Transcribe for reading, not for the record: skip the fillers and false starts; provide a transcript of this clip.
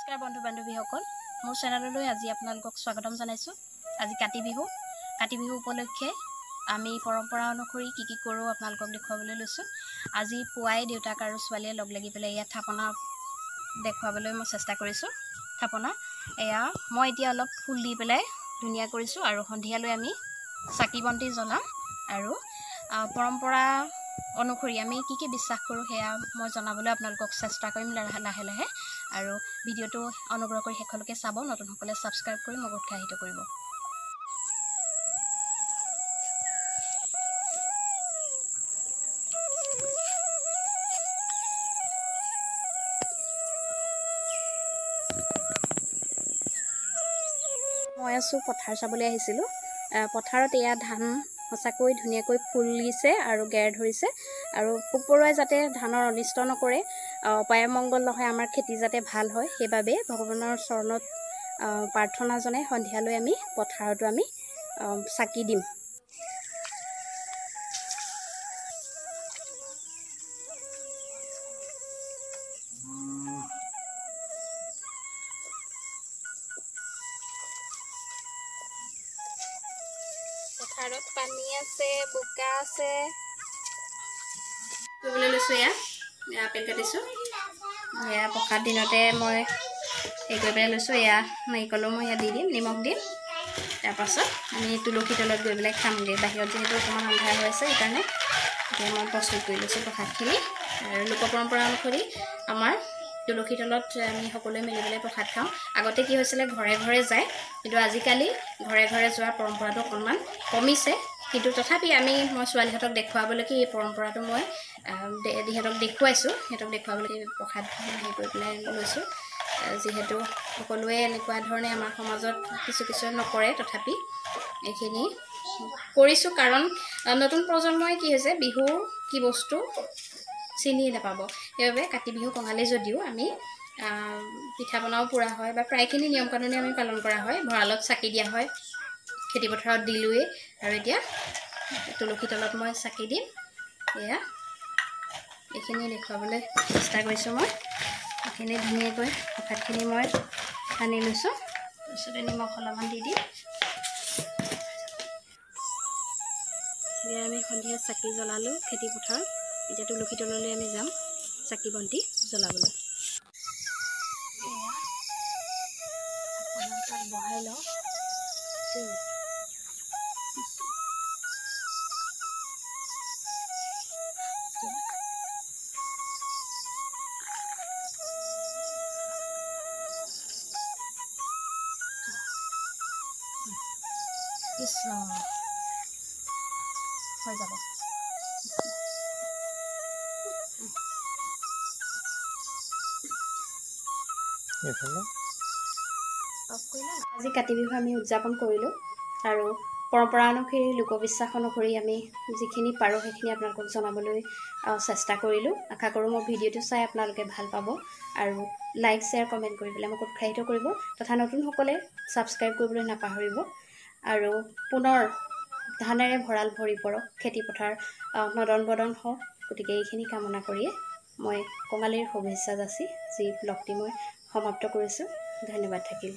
নমস্কাৰ বন্ধু বান্ধৱীসকল, মোৰ চেনেললৈ আজি আপোনালোকক স্বাগতম জনাইছোঁ। আজি কাতি বিহু, কাতি বিহু উপলক্ষে আমি পৰম্পৰা অনুসৰি কি কি কৰোঁ আপোনালোকক দেখুৱাবলৈ লৈছোঁ। আজি পুৱাই দেউতাক আৰু ছোৱালীয়ে লগ লাগি পেলাই ইয়াত থাপনা দেখুৱাবলৈ মই চেষ্টা কৰিছোঁ। থাপনা এয়া মই এতিয়া অলপ ফুল দি পেলাই ধুনীয়া কৰিছোঁ আৰু সন্ধিয়ালৈ আমি চাকি বন্তি জ্বলাম। আৰু পৰম্পৰা অনুসৰি আমি কি কি বিশ্বাস কৰোঁ সেয়া মই জনাবলৈ আপোনালোকক চেষ্টা কৰিম লাহে লাহে। আৰু ভিডিঅ'টো অনুগ্ৰহ কৰি শেষলৈকে চাব, নতুনসকলে ছাবস্ক্ৰাইব কৰি মোক উৎসাহিত কৰিব। মই আছোঁ পথাৰ চাবলৈ আহিছিলোঁ। পথাৰত এয়া ধান সঁচাকৈ ধুনীয়াকৈ ফুলিছে আৰু গেৰ ধৰিছে। আৰু পোক পৰুৱাই যাতে ধানৰ অনিষ্ট নকৰে, অপায় মংগল নহয়, আমাৰ খেতি যাতে ভাল হয়, সেইবাবে ভগৱানৰ চৰণত প্ৰাৰ্থনা জনাই সন্ধিয়ালৈ আমি পথাৰতো আমি চাকি দিম। পথাৰত পানী আছে, বোকা আছে। কৰিবলৈ লৈছোঁ, এয়া আপেল কাটিছোঁ। এয়া প্ৰসাদ দিনতে মই হেৰি কৰি পেলাই লৈছোঁ। এয়া নাৰিকলো মই ইয়াত দি দিম, নিমখ দিম। তাৰপাছত আমি তুলসী তলত গৈ পেলাই খামগৈ। বাহিৰত যিহেতু অকণমান আন্ধাৰ হৈ আছে, সেইকাৰণে এতিয়া মই প্ৰস্তুত কৰি লৈছোঁ প্ৰসাদখিনি। আৰু লোক পৰম্পৰা অনুসৰি আমাৰ তুলসী তলত আমি সকলোৱে মিলি পেলাই প্ৰসাদ খাওঁ। আগতে কি হৈছিলে, ঘৰে ঘৰে যায়, কিন্তু আজিকালি ঘৰে ঘৰে যোৱাৰ পৰম্পৰাটো অকণমান কমিছে। কিন্তু তথাপি আমি মই ছোৱালীহঁতক দেখুৱাবলৈকে এই পৰম্পৰাটো মই সিহঁতক দেখুৱাইছোঁ। সিহঁতক দেখুৱাবলৈ প্ৰসাদ হেৰি কৰি পেলাই লৈছোঁ। যিহেতু সকলোৱে এনেকুৱা ধৰণে আমাৰ সমাজত কিছু কিছু নকৰে, তথাপি এইখিনি কৰিছোঁ। কাৰণ নতুন প্ৰজন্মই কি হৈছে, বিহু কি বস্তু চিনিয়ে নাপাব। সেইবাবে কাতি বিহু কঙালী যদিও আমি পিঠা পনাও পোৰা হয় বা প্ৰায়খিনি নিয়ম কানুনে আমি পালন কৰা হয়। ভঁৰালত চাকি দিয়া হয়, খেতি পথাৰত দিলোৱেই। আৰু এতিয়া তুলসী তলত মই চাকি দিম। এয়া এইখিনি দেখুৱাবলৈ চেষ্টা কৰিছোঁ মই। এইখিনি ধুনীয়াকৈ প্ৰসাদখিনি মই সানি লৈছোঁ। তাৰপিছতে নিমখ অলপমান দি দিম। এতিয়া আমি সন্ধিয়া চাকি জ্বলালোঁ খেতি পথাৰত। এতিয়া তুলসী তললৈ আমি যাম চাকি বন্তি জ্বলাবলৈ। বহাই লওঁ। কৃষ্ণ হৈ যাব। আজি কাতি বিহু আমি উদযাপন কৰিলোঁ আৰু পৰম্পৰা অনুসৰি লোকবিশ্বাস অনুসৰি আমি যিখিনি পাৰোঁ সেইখিনি আপোনালোকক জনাবলৈ চেষ্টা কৰিলোঁ। আশা কৰোঁ মোৰ ভিডিঅ'টো চাই আপোনালোকে ভাল পাব আৰু লাইক, শ্বেয়াৰ, কমেণ্ট কৰি পেলাই মোক উৎসাহিত কৰিব তথা নতুনসকলে ছাবস্ক্ৰাইব কৰিবলৈ নাপাহৰিব। আৰু পুনৰ ধানেৰে ভঁৰাল ভৰি পৰক, খেতি পথাৰ নদন বদন হওক, গতিকে এইখিনি কামনা কৰিয়ে মই কঙালীৰ শুভেচ্ছা যাচি যি ব্লগটি মই সমাপ্ত কৰিছোঁ। ধন্যবাদ থাকিল।